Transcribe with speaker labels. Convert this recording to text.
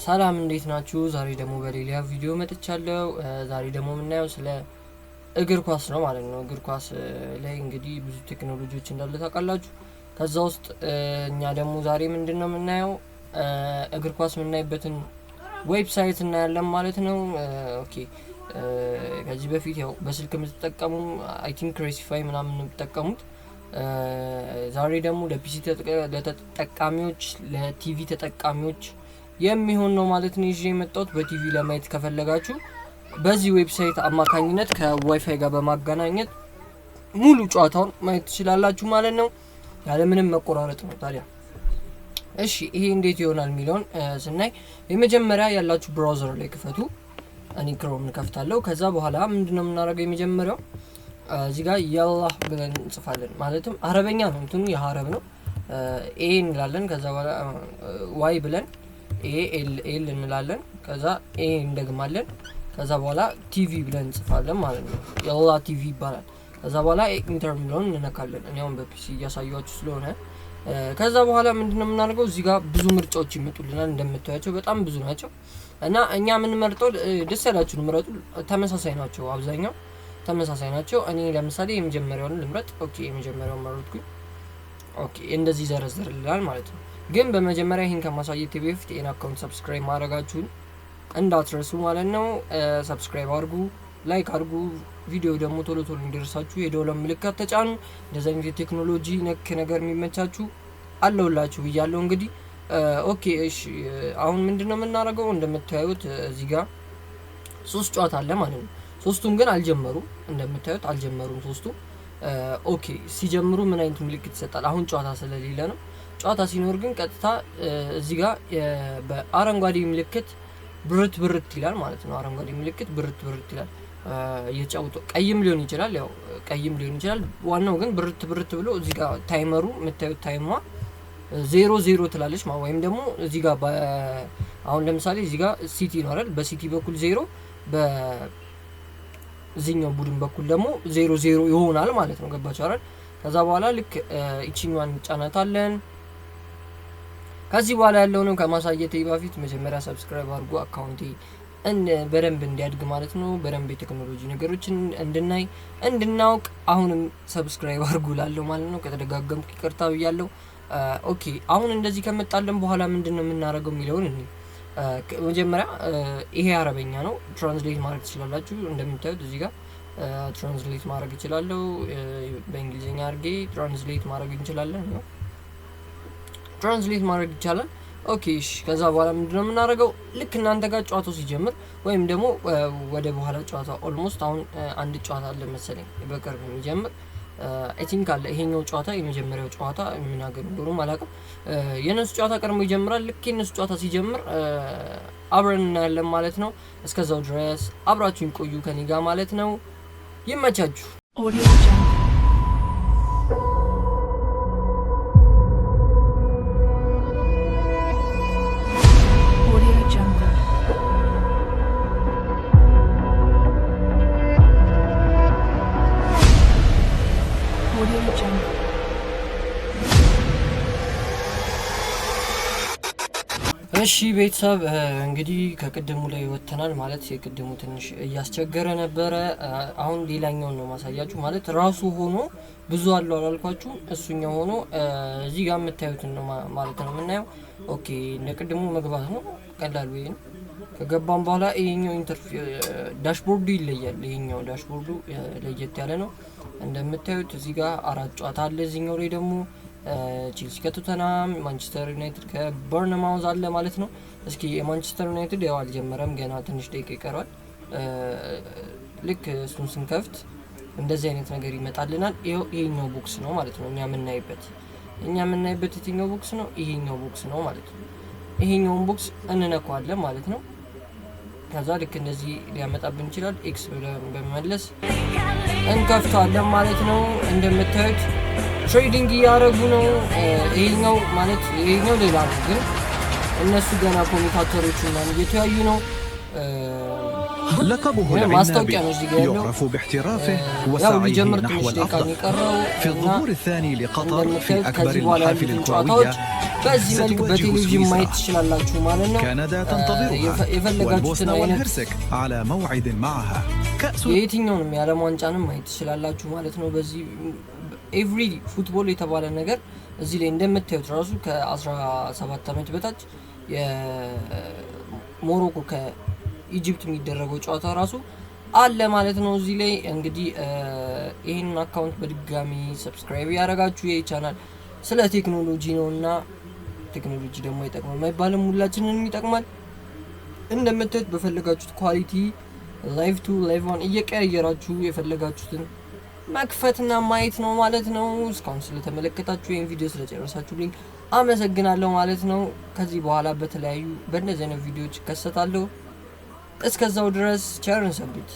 Speaker 1: ሰላም እንዴት ናችሁ? ዛሬ ደግሞ በሌላ ቪዲዮ መጥቻለሁ። ዛሬ ደግሞ የምናየው ስለ እግር ኳስ ነው ማለት ነው። እግር ኳስ ላይ እንግዲህ ብዙ ቴክኖሎጂዎች እንዳለ ታውቃላችሁ። ከዛ ውስጥ እኛ ደግሞ ዛሬ ምንድን ነው የምናየው እግር ኳስ የምናይበትን website እናያለን ማለት ነው። Okay፣ ከዚህ በፊት ያው በስልክ የምትጠቀሙ I think Racify ምናምን ነው የምትጠቀሙት። ዛሬ ደግሞ ለ PC ለተጠቃሚዎች፣ ለቲቪ ተጠቃሚዎች የሚሆን ነው ማለት ነው ይዤ የመጣሁት። በቲቪ ለማየት ከፈለጋችሁ በዚህ website አማካኝነት ከዋይፋይ ጋር በማገናኘት ሙሉ ጨዋታውን ማየት ትችላላችሁ ማለት ነው፣ ያለምንም መቆራረጥ ነው ታዲያ። እሺ፣ ይሄ እንዴት ይሆናል የሚለውን ስናይ የመጀመሪያ ያላችሁ browser ላይ ክፈቱ። እኔ Chrome እንከፍታለሁ። ከዛ በኋላ ምንድነው የምናደርገው? የመጀመሪያው እዚህ ጋር ያላህ ብለን እንጽፋለን። ማለትም አረበኛ ነው፣ እንትኑ የአረብ ነው። A እንላለን። ከዛ በኋላ Y ብለን A L L እንላለን። ከዛ A እንደግማለን። ከዛ በኋላ ቲቪ ብለን እንጽፋለን ማለት ነው። ያላህ ቲቪ ይባላል። ከዛ በኋላ enter የሚለውን እንነካለን። እኔ አሁን በ PC እያሳያችሁ ስለሆነ። ከዛ በኋላ ምንድነው የምናደርገው? እዚህ ጋር ብዙ ምርጫዎች ይመጡልናል። እንደምታያቸው በጣም ብዙ ናቸው እና እኛ የምንመርጠው ደስ ያላችሁን ምረጡ። ተመሳሳይ ናቸው፣ አብዛኛው ተመሳሳይ ናቸው። እኔ ለምሳሌ የመጀመሪያውን ልምረጥ። Okay፣ የመጀመሪያውን መረጥኩኝ። Okay፣ እንደዚህ ዘረዝርልናል ማለት ነው። ግን በመጀመሪያ ይህን ከማሳየት በፊት ይህን account subscribe ማድረጋችሁን እንዳትረሱ ማለት ነው። Subscribe አድርጉ፣ like አድርጉ። ቪዲዮ ደግሞ ቶሎ ቶሎ እንዲደርሳችሁ የደወል ምልክት ተጫኑ። እንደዚህ አይነት የቴክኖሎጂ ነክ ነገር የሚመቻችሁ አለውላችሁ ብያለሁ። እንግዲህ okay፣ እሺ፣ አሁን ምንድነው የምናደርገው? እንደምታዩት እዚህ ጋር ሶስት ጨዋታ አለ ማለት ነው። ሶስቱም ግን አልጀመሩም። እንደምታዩት አልጀመሩም ሶስቱም። Okay፣ ሲጀምሩ ምን አይነት ምልክት ይሰጣል? አሁን ጨዋታ ስለሌለ ነው። ጨዋታ ሲኖር ግን ቀጥታ እዚህ ጋር በአረንጓዴ ምልክት ብርት ብርት ይላል ማለት ነው። አረንጓዴ ምልክት ብርት ብርት ይላል። እየተጫወቱ ቀይም ሊሆን ይችላል፣ ያው ቀይም ሊሆን ይችላል። ዋናው ግን ብርት ብርት ብሎ እዚህ ጋር timer ኡ የምታዩት time ሟ ዜሮ ዜሮ ትላለች ማለት፣ ወይም ደግሞ እዚህ ጋር አሁን ለምሳሌ እዚህ ጋር ሲቲ ነው አይደል? በሲቲ በኩል 0፣ በዚህኛው ቡድን በኩል ደግሞ 0-0 ይሆናል ማለት ነው። ገባችሁ አይደል? ከዛ በኋላ ልክ ይቺኛዋን እንጫናታለን። ከዚህ በኋላ ያለውን ከማሳየቴ በፊት መጀመሪያ subscribe አድርጉ፣ account ኤ በደንብ እንዲያድግ ማለት ነው። በደንብ የቴክኖሎጂ ነገሮችን እንድናይ እንድናውቅ አሁንም subscribe አድርጉ ላለው ማለት ነው። ከተደጋገምኩ ይቅርታ ብያለሁ። Okay፣ አሁን እንደዚህ ከመጣለን በኋላ ምንድን ነው የምናደርገው የሚለውን እኔ መጀመሪያ ይሄ አረበኛ ነው፣ translate ማድረግ ትችላላችሁ። እንደምታዩት እዚህ ጋር translate ማድረግ እችላለሁ። በእንግሊዝኛ አድርጌ translate ማድረግ እንችላለን። ነው translate ማድረግ ይቻላል። Okay እሺ፣ ከዛ በኋላ ምንድነው የምናደርገው? ልክ እናንተ ጋር ጨዋታው ሲጀምር ወይም ደግሞ ወደ በኋላ ጨዋታ almost አሁን አንድ ጨዋታ አለ መሰለኝ በቅርብ የሚጀምር I think አለ። ይሄኛው ጨዋታ የመጀመሪያው ጨዋታ ምን ሀገር እንደሆነ አላውቅም። የነሱ ጨዋታ ቀድሞ ይጀምራል። ልክ የነሱ ጨዋታ ሲጀምር አብረን እናያለን ማለት ነው። እስከዛው ድረስ አብራችሁኝ ቆዩ ከኔ ጋር ማለት ነው። ይመቻችሁ።
Speaker 2: Audio Jungle. Audio Jungle. Audio Jungle.
Speaker 1: እሺ ቤተሰብ፣ እንግዲህ ከቅድሙ ላይ ወጥተናል ማለት የቅድሙ ትንሽ እያስቸገረ ነበረ። አሁን ሌላኛውን ነው ማሳያችሁ። ማለት ራሱ ሆኖ ብዙ አለው አላልኳችሁም? እሱኛው ሆኖ እዚህ ጋር የምታዩትን ነው ማለት ነው የምናየው። Okay፣ እንደ ቅድሙ መግባት ነው፣ ቀላሉ ይሄ ነው። ከገባም በኋላ ይሄኛው dashboard ኡ ይለያል። ይሄኛው dashboard ኡ ለየት ያለ ነው። እንደምታዩት እዚህ ጋር አራት ጨዋታ አለ። እዚህኛው ላይ ደግሞ ቼልሲ ከቶተናም፣ ማንቸስተር ዩናይትድ ከበርንማውዝ አለ ማለት ነው። እስኪ የማንቸስተር ዩናይትድ ያው አልጀመረም፣ ገና ትንሽ ደቂቃ ይቀረዋል። ልክ እሱን ስንከፍት እንደዚህ አይነት ነገር ይመጣልናል። ይኸው ይሄኛው box ነው ማለት ነው እኛ የምናይበት የትኛው box ነው? ይሄኛው box ነው ማለት ነው። ይሄኛውን box እንነካዋለን ማለት ነው። ከዛ ልክ እንደዚህ ሊያመጣብን ይችላል። X ብለን በመመለስ እንከፍተዋለን ማለት ነው። እንደምታዩት trading እያደረጉ ነው። ይሄኛው ማለት ይሄኛው ሌላ ነው፣ ግን እነሱ ገና commentator ኦቹ ምናምን እየተያዩ ነው።
Speaker 3: لقبه
Speaker 1: ማስታወቂያ
Speaker 3: العنابي
Speaker 1: ነው እዚህ ጋ ያለው።
Speaker 3: يعرف باحترافه
Speaker 1: ያው
Speaker 3: وسعيه
Speaker 1: ሊጀምር
Speaker 3: نحو
Speaker 1: ትንሽ ደቂቃ ነው
Speaker 3: الأفضل.
Speaker 1: የቀረው
Speaker 3: في
Speaker 1: እና
Speaker 3: الظهور الثاني لقطر في
Speaker 1: እንደምታዩት
Speaker 3: أكبر
Speaker 1: ከዚህ በኋላ
Speaker 3: المحافل
Speaker 1: ያሉትን
Speaker 3: الكروية
Speaker 1: ጨዋታዎች በዚህ መልክ
Speaker 3: ستواجه
Speaker 1: በቴሌቪዥን ማየት
Speaker 3: سويسرا.
Speaker 1: ትችላላችሁ ማለት ነው።
Speaker 3: كندا تنتظرها
Speaker 1: የፈለጋችሁትን
Speaker 3: والبوسنة
Speaker 1: አይነት
Speaker 3: والهرسك على موعد معها. كأس
Speaker 1: የየትኛውንም የዓለም ዋንጫንም ማየት ትችላላችሁ ማለት ነው። በዚህ every football የተባለ ነገር እዚህ ላይ እንደምታዩት ራሱ ከ17 ዓመት በታች የሞሮኮ ከ Egypt የሚደረገው ጨዋታ ራሱ አለ ማለት ነው። እዚህ ላይ እንግዲህ ይህንን account በድጋሚ subscribe ያደረጋችሁ፣ ይህ ቻናል ስለ ቴክኖሎጂ ነው እና ቴክኖሎጂ ደግሞ አይጠቅምም አይባልም፣ ሁላችንንም ይጠቅማል። እንደምታዩት በፈለጋችሁት quality live 2፣ live 1 እየቀያየራችሁ የፈለጋችሁትን መክፈትና ማየት ነው ማለት ነው። እስካሁን ስለተመለከታችሁ፣ ይህን ቪዲዮ ስለጨረሳችሁልኝ አመሰግናለሁ ማለት ነው። ከዚህ በኋላ በተለያዩ በእንደዚህ አይነት ቪዲዮዎች እከሰታለሁ። እስከዛው ድረስ ቸር እንሰንብት።